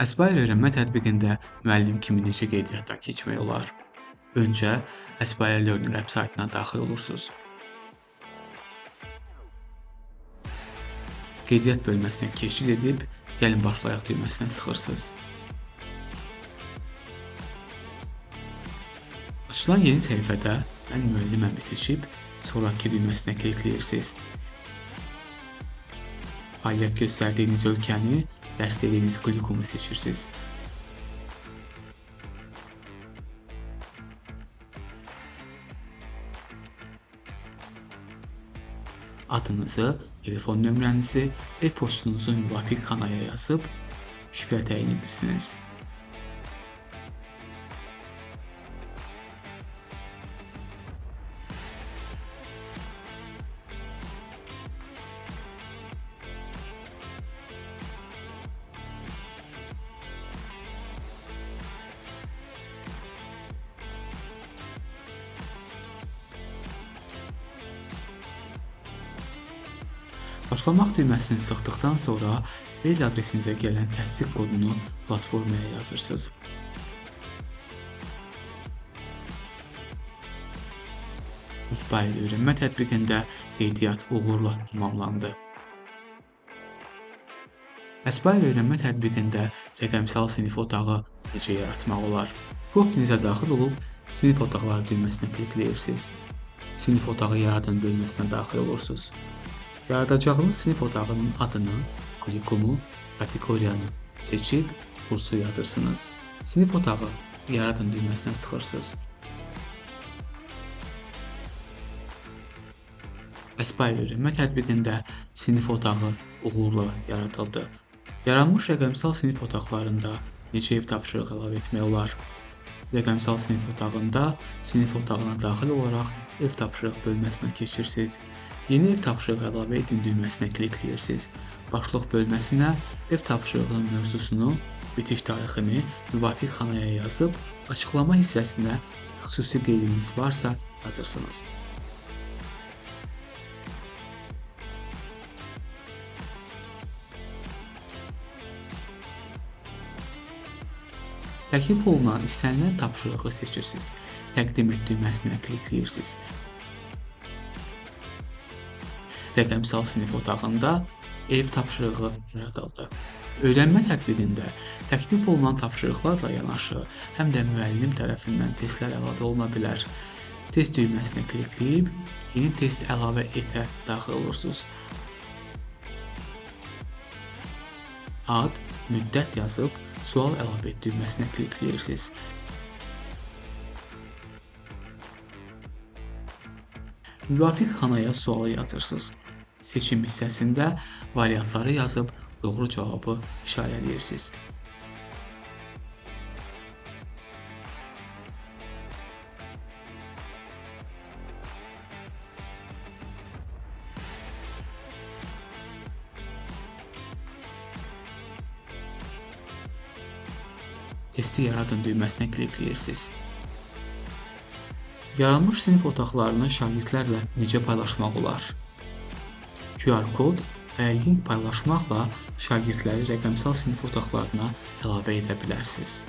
Aspire öyrənmə tətbiqində müəllim kimi necə qeydiyyatdan keçmək olar? Öncə Aspire Learning App saytına daxil olursunuz. Qeydiyyat bölməsinə keçid edib, Gəlin başlayaq düyməsinə sıxırsınız. Açılan yeni səhifədə Mən müəlliməmi seçib, sonrakı düyməsinə klikləyirsiniz. Fəaliyyət göstərdiyiniz ölkəni, dərs dediyiniz klikumu seçirsiniz. Adınızı, telefon nömrənizi, e-postunuzu müvafiq xanaya yazıb şifrə təyin edirsiniz. Başlamaq düyməsini sıxdıqdan sonra mail adresinizə gələn təsdiq kodunu platformaya yazırsınız. Aspire öyrənmə tətbiqində qeydiyyat uğurla tamamlandı. Aspire öyrənmə tətbiqində rəqəmsal sinif otağı necə yaratmaq olar? Profilinizə daxil olub sinif otaqları düyməsinə klikləyirsiniz. Sinif otağı yaradın bölməsinə daxil olursunuz. Yaradacağınız sinif otağının adını, klikumu, kateqoriyanı seçib kursu yazırsınız. Sinif otağı yaradın düyməsinə sıxırsınız. Aspire öyrənmə tətbiqində sinif otağı uğurla yaradıldı. Yaranmış rəqəmsal sinif otaqlarında necə ev tapşırığı əlavə etmək olar? Rəqəmsal sinif otağında sinif otağına daxil olaraq ev tapşırıq bölməsinə keçirsiniz. Yeni ev tapşırığı əlavə edin düyməsinə klikləyirsiniz. Başlıq bölməsinə ev tapşırığının mövzusunu, bitiş tarixini müvafiq xanaya yazıb, açıqlama hissəsinə xüsusi qeydiniz varsa yazırsınız. Təklif olunan istənilən tapşırığı seçirsiniz. Təqdim et düyməsinə klikləyirsiniz. Rəqəmsal sinif otağında ev tapşırığı yaradıldı. Öyrənmə tətbiqində təklif olunan tapşırıqlarla yanaşı, həm də müəllim tərəfindən testlər əlavə oluna bilər. Test düyməsinə klikləyib yeni test əlavə etə daxil olursunuz. Ad, müddət yazıb sual əlavə et düyməsinə klikləyirsiniz. Müvafiq xanaya sualı yazırsınız. Seçim hissəsində variantları yazıb doğru cavabı işarələyirsiniz. Testi yaradın düyməsinə klikləyirsiniz. Yaranmış sinif otaqlarını şagirdlərlə necə paylaşmaq olar? QR kod və ya link paylaşmaqla şagirdləri rəqəmsal sinif otaqlarına əlavə edə bilərsiniz.